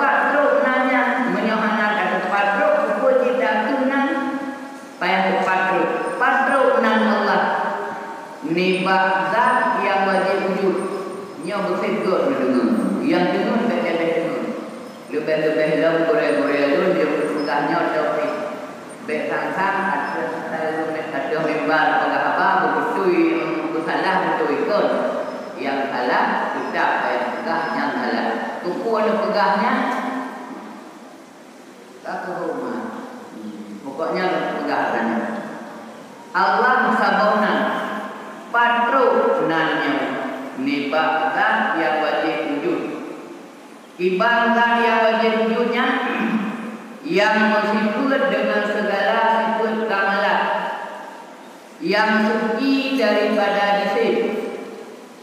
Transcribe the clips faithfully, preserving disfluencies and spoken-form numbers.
Pat trok nan nyan, meunyoe hana tateupat trok, peue cit takheun nan? Payah teupat trok. Pat trok nan Allah. Nibak zat nyang wajéb wujud. Nyoe beusét göt neudeungoe. Nyang deungoe ka jadeh deungoe. Leubeh-leubeh lom gurée-gurée lôn nyang peugah nyoe tauhid. Bék sang-sang ateueh, ateueh mimbar peugah haba beubeutôi, beusalah beutôi kon. Nyang salah teutab nyang peugah nyang salah. Keupeue neupeugah nyan? Ka teuhoreumat. Pokoknya neupeugah nyan. Allah saboh nan, pat trok nan nyoe nibak zat nyang wajéb wujud. Kiban zat nyang wajéb wujud nyan, nyang meusifeuet deungon sigala sifeuet kamalat, nyang suci daripada jisim,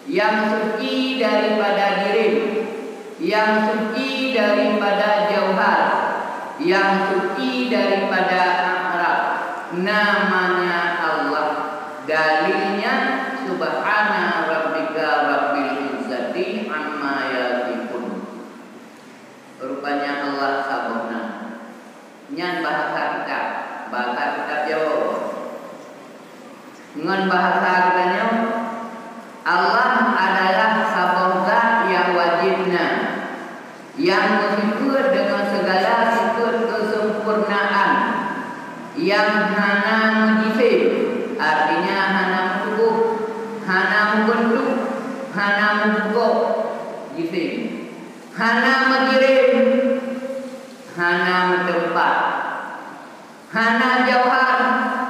nyang suci daripada jirim, nyang suci daripada jauhar, nyang suci daripada a'rab, namanya Allah. Dalilnya, subhana rabbika rabbil izzati amma yasifun. Rupanya Allah saboh nan. Nyan bahasa kitab, bahasa kitab Jawoe. Ngon bahasa geutanyoe, Allah adalah saboh zat nyang wajéb na, nyang meusifeuet deungon sigala sifeuet keuseumpurnaan, nyang hana meujisim, artinya hana meutuboh, hana meubeuntuk, hana meubukok jisim, hana meujirim, hana meuteumpat, hana jauhar,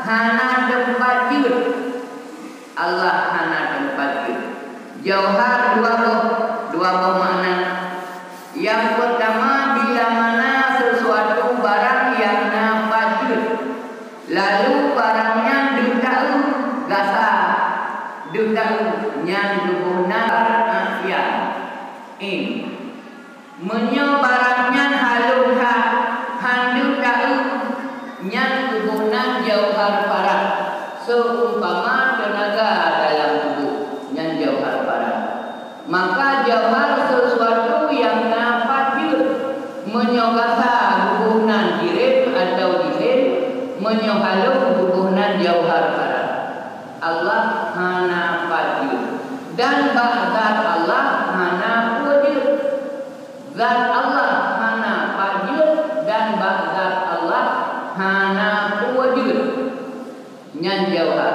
hana teumpat jeuet. Allah hana teumpat jeuet. Jauhar dua boh, dua boh makna. Nyang peutama, bila mana sesuatu barang nyang na pat jeuet, lalu barang nyan deuh taeu gasa, deuh taeu nyan tuboh na, in. Meunyoe barang nyan halom that, han deuh taeu, nyan tuboh nan jauhar parah, seumpama teunaga dalam tuboh, nyan jauhar parah. Maka jauhar sesuatu nyang na pat jeuet. Meunyoe gasa tuboh nan jirim atau jisim, meunyoe halom tuboh nan jauhar parah. Allah hana pat jeuet. Dan bak zat Allah hana peue jeuet. Zat Allah hana pat jeuet dan bak zat Allah hana peue jeuet. Nyan jauhar.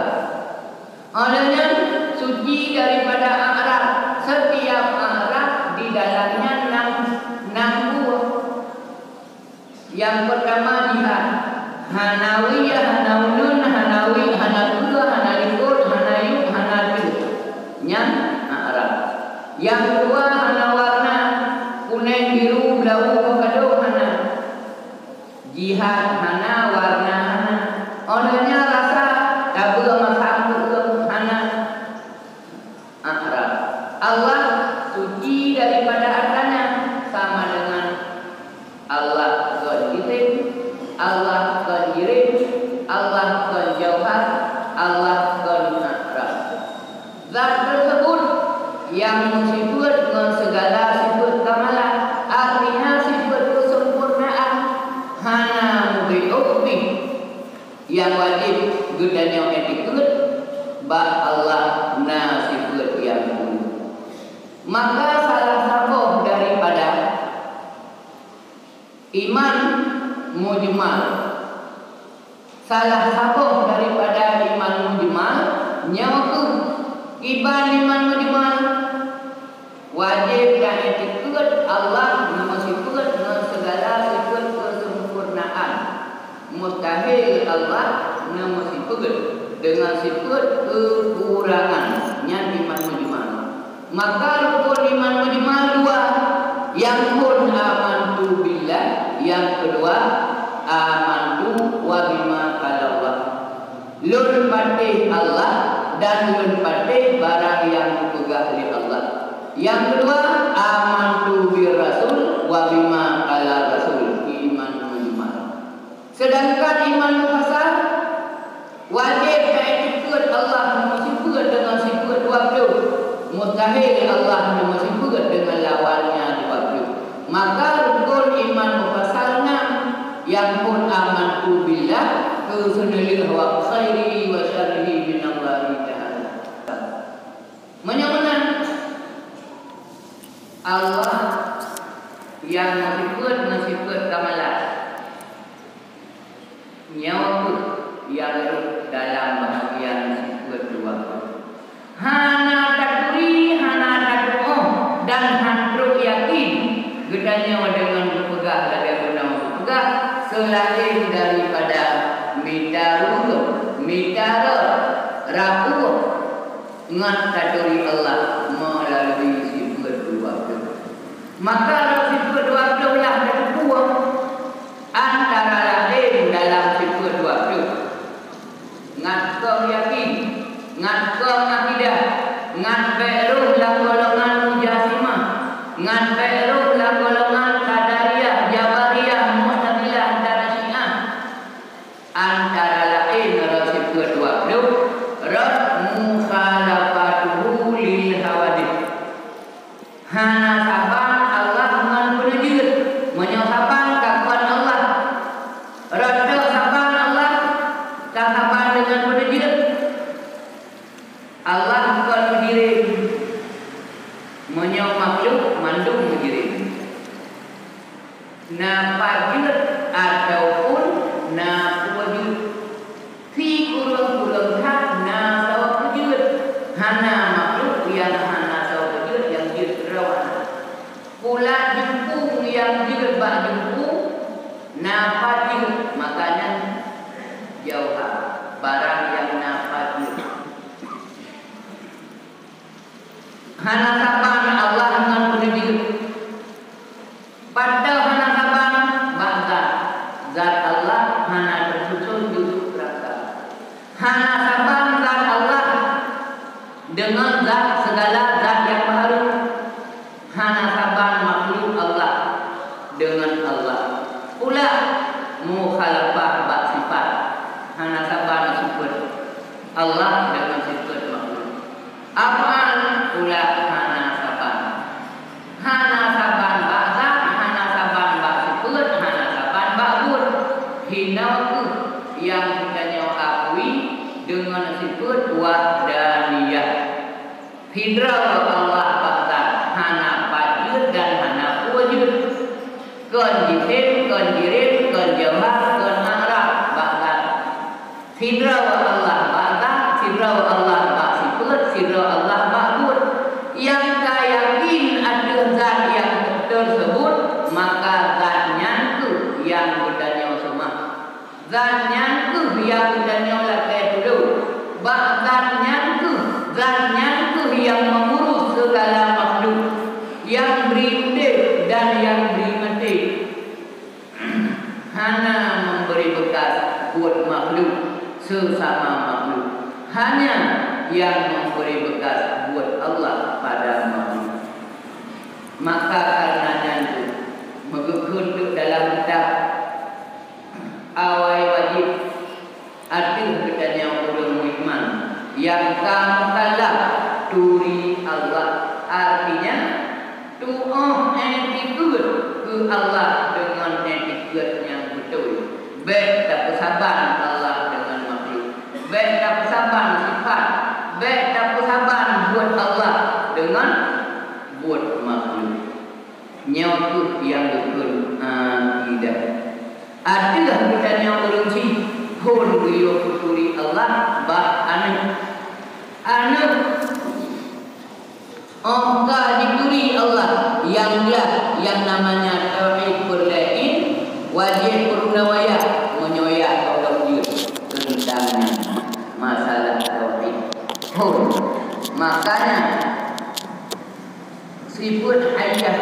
Óh lheueh nyan, suci daripada a'rab. Setiap a'rab di dalamnya enam, enam buah. Nyang peutama jihad. Hana wie, hana uneun, hana wie, hana keue, hana likot, hana yup, hana teuh. Nyan a'rab. Nyang keudua hana warna, kuneng, biru, blau, meugadôh hana. Jihad hana, warna hana. Óh lheueh nyan rasa, tabeue masa meukeue hana. A'rab. Allah suci daripada atra nyan, sama dengan Allah kon jisim, Allah kon jirim, Allah kon jauhar, Allah kon a'rab. Zat teuseubut nyang meusifeuet ngon sigala sifeuet kamalat, artinya sifeuet keuseumpurnaan, hana meubiôh pih. Nyang wajéb geutanyoe itikeuet bak Allah na sifeuet nyang peue. Maka salah saboh daripada iman mujmal. Salah saboh daripada iman mujmal nyoe kheueh, kiban iman mujmal. Wajéb dan itikeuet Allah neumeusifeuet ngon sigala sifeuet keuseumpurnaan. Mustahil Allah neumeusifeuet deungon sifeuet keukurangan. Nyan iman mujmal. Maka rukon iman mujmal dua, nyang phôn amantu billah, nyang keudua amantu wa bima qalallah. Lôn patéh Allah dan lôn patéh barang nyang geupeugah lé Allah. Nyang keudua, amantu bir rasul wa bima qala rasul, iman mujmal. Seudangkan iman mufassal, wajéb taiktikeuet Allah meusifeuet deungon sifeuet dua ploh, mustahil Allah meusifeuet deungon lawan nyan dua ploh. Maka rukon Iman mufasal nyan, nyang phon amantu billah, keu seuneulheueh wa khairihi wa syarrihi minallahi ta'ala. Meunyoe meunan, Allah nyang meusifeuet, meusifeuet kamalah. Nyoe kheueh nyang rhot dalam bahagian sifeuet dua ploh. Hana taturi, hana tatu'oh, dan han trok yakin geutanyoe deungon geupeugah lagée bunoe geupeugah, seulaén daripada mita ureuëng, mita rot, rapuh, ngat taturi Allah meulalui sifeuet dua ploh. Maka rot sifeuet dua ploh lah tateupeue, antara laén dalam sifeuet dua ploh. Ngat kong yakin, ngat kong akidah, ngat bék rhoh lam golongan mujasimah, ngat bék rhoh lam golongan qadariyah, jabariyah, mu'tazilah dan syiah. Antara laén rot sifeuet dua ploh, rot mukhalafatuhu lil hawadits. Hana saban Allah ngon peuneujeuet. Meunyoe saban ka kon Allah, rot saban Allah, ka saban deungon peuneujeuet. Allah kon mujirém. Meunyoe makhluk mandum mujirém. Na pajeuet ataupun na peue jeuet. Sikureueng-kureueng that na saboh peue jeuet. Hana makhluk nyang hana saboh peue jeuet nyang jeuet keudroe. Pulat jumpung nyang jeuet bak jumpung na pajeuet, maka nyan jauha barang nyang na pajeuet. Hana saban Allah ngon peuneujeuet. Pat hana saban? Bak zat. Zat Allah hana teususon juduk rata. Hana saban zat Allah deungon zat segala zat nyang baru. Hana saban makhluk Allah deungon Allah. Pula mukhalafah bak sifat. Hana saban sifat Allah deungon sifat makhluk. Af'al pula hana saban. Hana saban bak zat, hana saban bak sifat, hana saban bak buet. Hinoe kheueh nyang geutanyoe akui deungon sifat wahdaniyah. Sidroe Allah bak zat, hana pajeuet dan hana peue jeuet. Kon jisim, kon jirém, kon jauhar, kon a'rad bak zat. Sidroe Allah bak zat, sidroe Allah bak sifeuet, sidroe Allah bak buet. Nyang ka yakin ateueh zat nyang teuseubut, maka zat nyan kheueh nyang geutanyoe seumah. Zat nyan kheueh nyang geutanyoe lakée tulông. Bak zat nyan kheueh, zat nyan kheueh nyang meungurus seugala makhluk, nyang bri udeb dan nyang bri maté. Hana memberi bekas buet makhluk sesama makhluk, hanya yang memberi bekas buat Allah pada makhluk. Maka karena nyan tu, meugeukeun teuk dalam kitab, awai wajib ateueh geutanyoe ureuëng meuiman nyang ka mukallaf turi Allah, artinya, tuoh iktikeuet keu Allah deungon iktikeuet nyang beutôi. Bék tapeusaban Allah deungon makhluk. Bék tapeusaban sifat. Bék tapeusaban buet Allah deungon buet makhluk. Nyoe kheueh nyang geukheun akidah. Ateueh geutanyoe ureuëng chik phon geuyue peuturi Allah bak aneuëk. Aneuëk Óh ka jituri Allah nyang glah nyang namanya tauhid peureulee, wajéb peurunoe yah meunyoe yah gohlom jeuet teuntang nyan masalah tauhid. Phon, makanya sifeuet hayah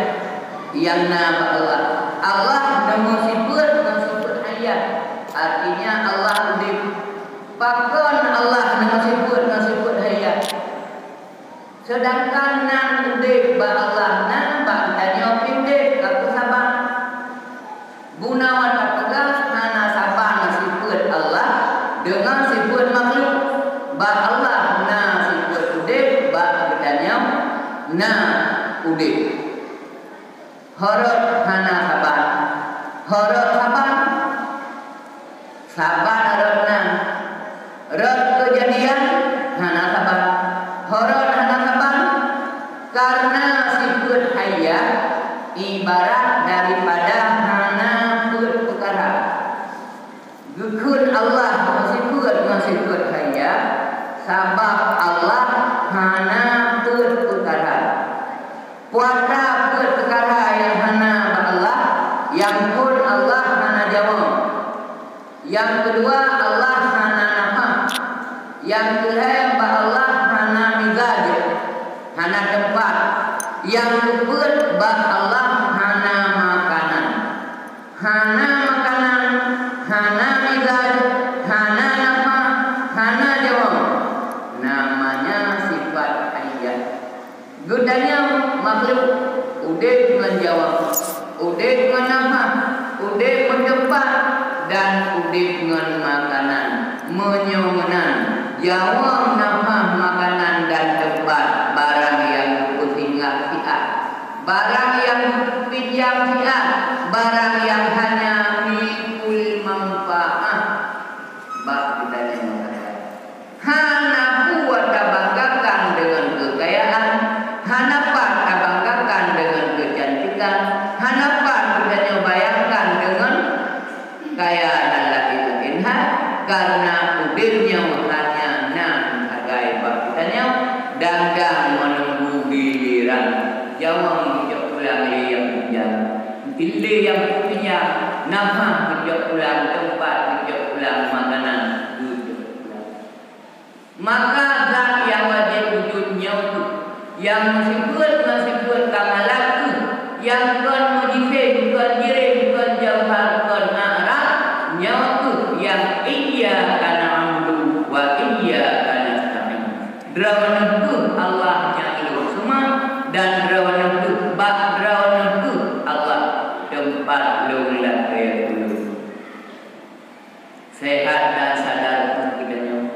nyang na bak Allah. Allah neumeusifeuet ngon sifeuet hayah, artinya Allah udeb. Pakon Allah neumeusifeuet ngon sifeuet hayah? Seudangkan nan udeb bak Allah nyan bak geutanyoe pih udeb ka peusaban. Bunoe tapeugah hana saban sifeuet Allah deungon sifeuet makhluk. Bak Allah na sifeuet udeb, bak geutanyoe na udeb. Horot hana Ho rot saban? Saban rot na. Rot keujadian? Hana saban. Ho rot hana saban? Karena sifeut hayyah ibarat daripada hana peuet peukara. Geukheun Allah meusifeut ngon sifeut hayyah, sabab Allah hana peuet peukara. Peue atra peuet peukara nyang hana bak Allah, nyang phon Allah hana jaweueb. Nyang keudua, Allah hana nafah. Nyang keulhèe, bak Allah hana mizaj, hana teumpat. Nyang keupeuet, bak Allah hana makanan. Hana makanan, hana mizaj, hana nafah, hana jaweueb. Namanya sifat hayyah. Geutanyoe makhluk udeb ngon jaweueb, udeb ngon nafah, udeb meuteumpat, dan udeb ngon makanan. Meunyoe meunan, jaweueb, nafah, makanan, dan teumpat barang nyang geupeusinggah siat, barang nyang geupinjam siat, barang nyang hanya milikul manfaah bak geutanyoe maté. Hana peue tabanggakan deungon keukayaan, hana pat tabanggakan deungon keucantikan, hana pat geutanyoe bayangkan deungon kaya dan laén-laén hai, karena udeb nyoe hanya na sagai bak geutanyoe, dan-dan meununggu giliran. Jaweueb geucok pulang lé nyang pinjam, lé nyang pinjam, nafah geucok pulang, teumpat geucok pulang, makanan geucok pulang. Maka zat nyang wajéb wujud nyoe kheueh, nyang meusifeuet ngon sifeuet kamalat kheueh, nyang kon meujisim, kon jirém, kon jauhar, kon a'rad, nyoe kheueh nyang iyyaka na'budu wa iyyaka nasta'in. Droeneuh kheueh Allah nyang lôn seumah, dan droeneuh kheueh, bak droeneuh kheueh Allah teumpat lôn lakée tulông. Seuhat dan sadar kheueh geutanyoe.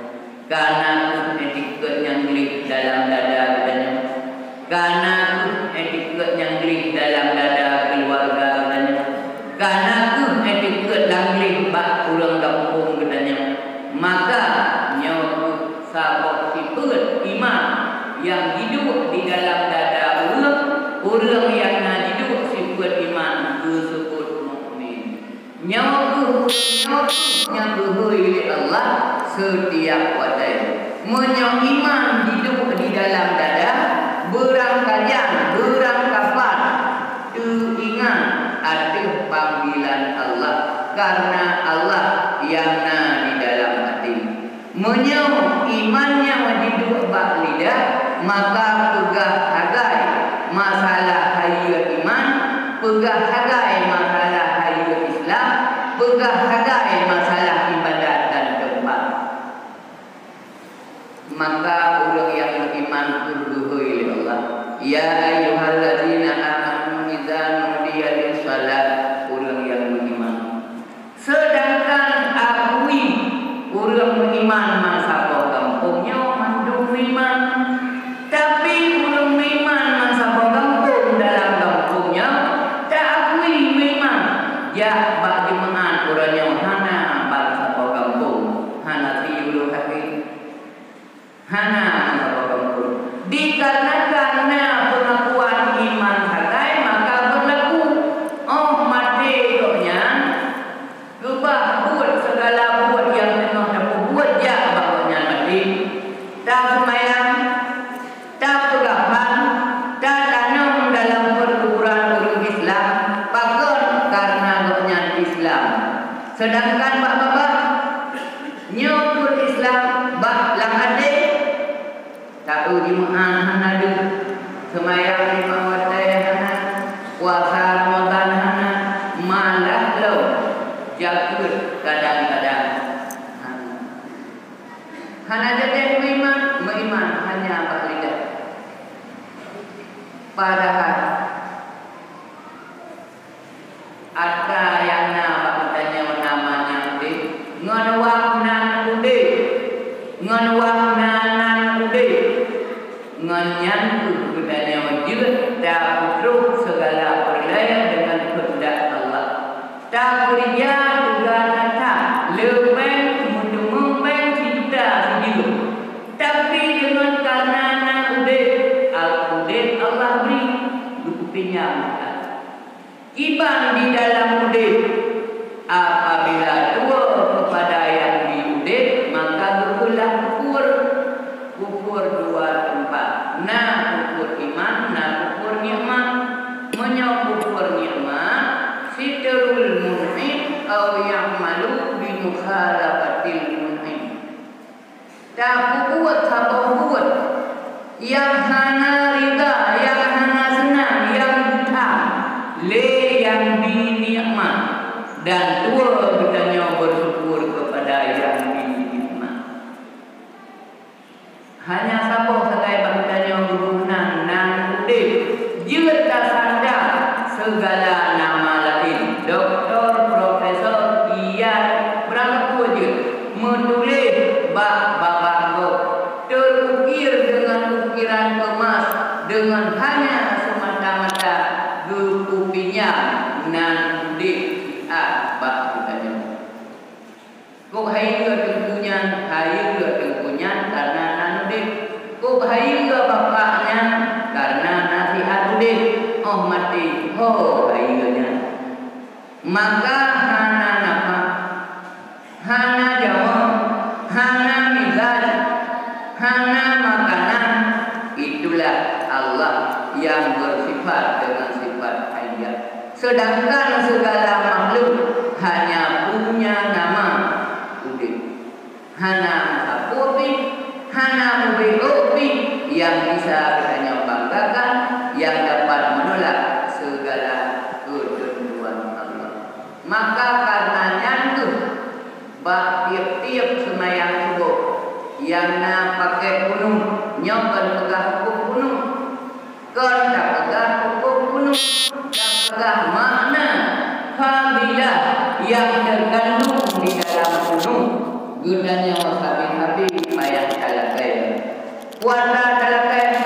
Kana kheueh itikeuet nyang gleh dalam dada geutanyoe. Kana kheueh itikeuet nyang gleh dalam dada keuluwarga geutanyoe. Kana kheueh itikeuet nyang gleh bak ureuëng gampông geutanyoe. Maka nyoe kheueh saboh sifeuet iman nyang jiduek di dalam dada ureuëng, ureuëng nyang na jiduek sifeuet iman geuseubuet mukmin. Nyoe kheueh, nyoe kheueh nyang geuhôi lé Allah seutiap watée. Meunyoe iman jiduek di dalam dada, beurangkajan, beurangkapat teuingat ateueh panggilan Allah, kareuna Allah nyang na di dalam até. Meunyoe iman nyan jiduek bak lidah, maka peugah sagai masalah hayeue iman, peugah sagai masalah hayeue Islam, peugah sagai masalah ibadat dan teumpat. Maka ureuëng nyang meuiman kheueh geuhôi lé Allah, "Ya ayyuhallazina amanu idza nudiya lis-shalah," ureuëng nyang meuiman. Seudangkan akui ureuëng meuiman meusaboh gampông nyoe mandum meuiman. Tapi ureuëng meuiman meusaboh gampông dalam gampông nyoe taakui meuiman, jak bak jeumaáh uroe nyoe hana bansaboh gampông, hana siuroe sakét. Hana meusaboh gampông. Dikarenakan na peungakuan iman sagai, maka beurlaku, óh maté gobnyan, keubah buet sigala buet nyang teungoh tapeubuet jak bak gobnyan maté. Taseumayang, tapeugah phan, tatanom dalam peukuburan ureuëng Islam, pakon? Kareuna gobnyan Islam. Seudangkan bak babah, nyoe peuet Islam bak lam até, taeu jeumaáh hana deuh, seumayang limong watée hana, puasa Ramadan hana, malah lom jakeuet kadang-kadang hana. Hana jadi meuiman, meuiman hanya bak lidah. Padahai atra nyang na bak geutanyoe nama nyang udeb, ngon wak nan udeb, ngon wak nan udeb. Ngon nyan kheueh geutanyoe jeuet tapeutrok sigala peureulée deungon keuheundak Allah. Tapeurija tugaih that-that, le péng meuteumé péng sijuta sijuek. Tapi deungon kareuna na udeb, udeb Allah bri, geupeupinyang that. Kiban di dalam udeb, apabila tuwoe keupada nyang bi udeb, maka geukeulah kufur. Kufur dua teumpat, na kufur iman, na kufur nikmat. Meunyoe kufur nikmat, sitrul mun'im au ya'malu bi mukhalafatil mun'im. Tapeubuet saboh buet nyang hana rida, nyang hana seunang, nyang geutham lé nyang bi nikmat, dan tuwoe geutanyoe beusyukur keupada nyang bi nikmat. Hanya saboh sagai bak geutanyoe geugunan nan udeb. Jeuet tasanda sigala nama laén, doktor, profesor, kiai, beurangkapeue jeuet, meutuléh bak babah gob, teurukir deungon ukiran keumas, deungon hanya seumata-mata geupeupinyang nan udeb siat bak geutanyoe. Kok hayeue teungku nyan, hayeue teungku nyan kareuna na udeb. Kok hayeue bapak nyan, kareuna na siat udeb. Óh maté, ho hayeue nyan. Maka hana nafah, hana jamong, hana mizaj, hana makanan. Itulah Allah nyang beusifat deungon sifat hayat. Seudangkan sigala makhluk hanya punya nama udeb. Hana meusapeue pih, hana mubeuôk pih nyang bisa geutanyoe banggakan, nyang dapat meunolak sigala keuteuntuan Allah. Maka kareuna nyan kheueh bak tieb-tieb seumayang suboh, nyang na pakèk kunut, nyoe kon peugah hukôm kunut. Kon tapeugah hukôm kunut, tapeugah makna fadilah nyang teukandong di dalam kunut. Geutanyoe sabe-sabe payah talakèe. Kuasa talakèe.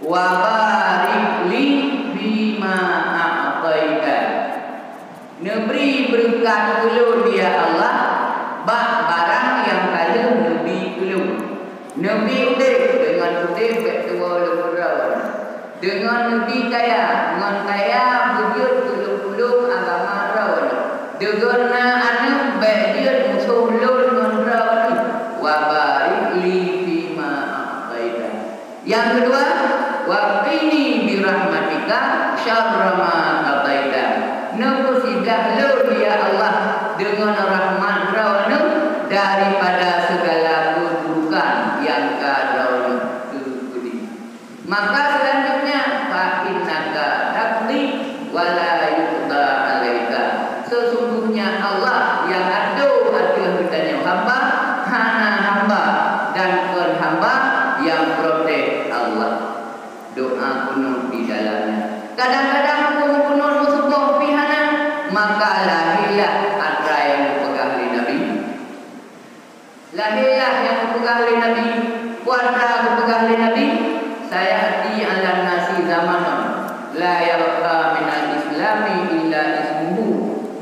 Wa barik li fima a'taita. Neubri beureukat keu lôn, ya Allah, bak barang nyang ka lheueh neubi keu lôn. Neubi udeb, deungon udeb bèk tuwoe lôn droe. Deungon neubi kaya, ngon kaya beujeuet tulông-tulông agama droe. Deungon na aneuk bèk jeuet musoh lôn ngon droe. Wa barik li fima a'taita. Nyang keudua, wa qini bi rahmatika syarra ma qadaita. Neupeusiblah lôn, ya Allah, deungon rahmat Droeneuh daripada sigala keuburukan nyang ka Droeneuh keupeue. Maka seulanjutnya, fa innaka taqdi wa la yuqda alaika. Sesungguhnya Allah nyang atoe ateueh geutanyoe hamba, hana hamba dan kon hamba nyang protes Allah. Doa kunut di dalamnya. Kadang-kadang peue meukunut meusuboh pih hana, maka lahé lah atra nyang geupeugah lé Nabi. Lahé lah nyang geupeugah lé Nabi, peue atra geupeugah lé Nabi, "Saya'ti 'alan nasi zamanun la yabqa minal islami illa ismuhu,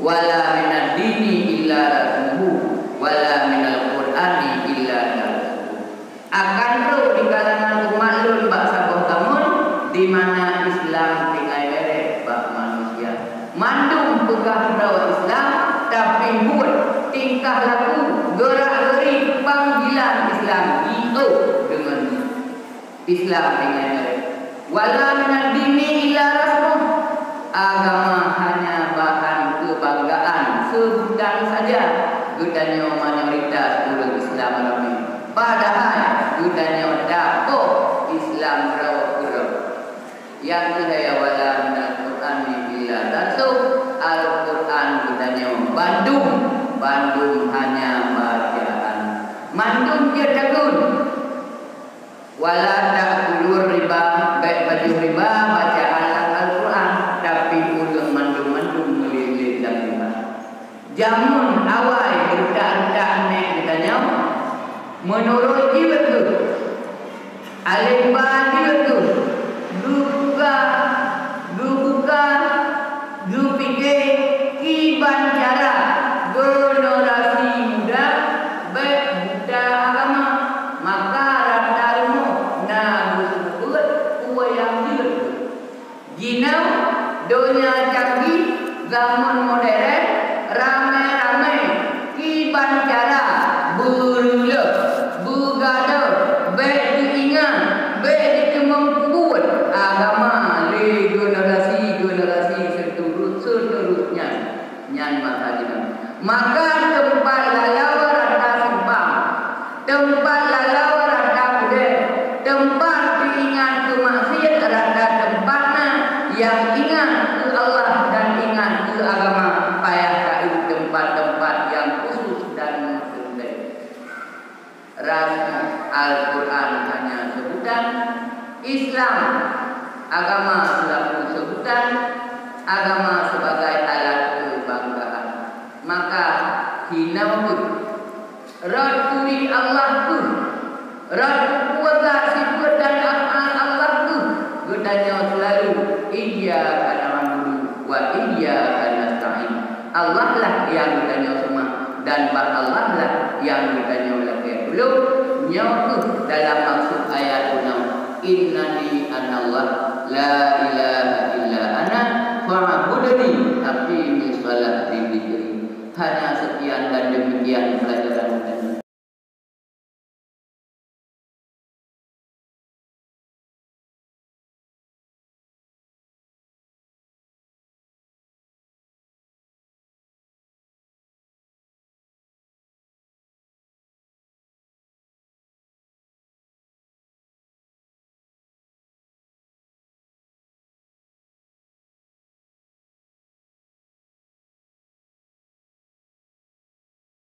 wa la minad dini illa rasmuhu, wa la minal Qur'ani illa darsuhu." Akan trok di kalangan umat lôn bak saboh zameun di mana Islam tinggai bèrèh bak manusia. Mandum peugah droe Islam, tapi buet, tingkah laku, geurak-geurik, panggilan Islam jiôh deungon Islam tinggai bèrèh. Wa la minad dini illa rasmuh. Agama hanya bahan keubanggaan seubutan saja. Geutanyoe mayoritas ureuëng Islam ramé. Padahai geutanyoe dapoh Islam droe keudroe. Nyang keu daya wala minal Qur'ani illa darsuh, Al-Qur'an geutanyoe bandum, bandum hanya bacaan. Mandum jeuet takheun. Wala ta'kulur riba, bèk pajoh riba, bacaan lam Al-Qur'an, tapi ureuëng mandum-mandum meuliet-liet lam riba. Jameun awai, rutak-rutak nèk geutanyoe, meunurot jeuet kheueh, alim ba jeuet kheueh, geubuka, geubuka, geupike, Kiban cara generasi muda bék buta agama, maka rata rumoh na geuseumeubeuet peue nyang jeuet. Jinoe donya canggih, zaman modern, ramé-ramé kiban cara beureuloh, beugadôh, bék teuingat, bék jiteumeubuet agama lé generasi-generasi seuteurus-seuteurus nyan. Nyan masa jinoe. Maka teumpat lalau rata simpang, teumpat lalau rata keudeh, teumpat teuingat keu maksiat rata teumpat na, nyang ingat keu Allah dan ingat keu agama payah taeu teumpat-teumpat nyang khusus dan meuteumé. Rasmi Al-Quran hanya sebutan, Islam agama selaku sebutan, agama sebagai alat kebanggaan. Maka hinoe kheueh, rot turi Allah kheueh, rot kuasa sifeut dan af'al Allah kheueh, geutanyoe seulalu iyyaka na'budu wa iyyaka nasta'in. Allah lah nyang geutanyoe seumah dan bak Allah lah nyang geutanyoe lakée tulông. Nyoe kheueh dalam maksud ayat bunoe, "Innani anallah, la ilaha illa ana, fa'budni." Tapi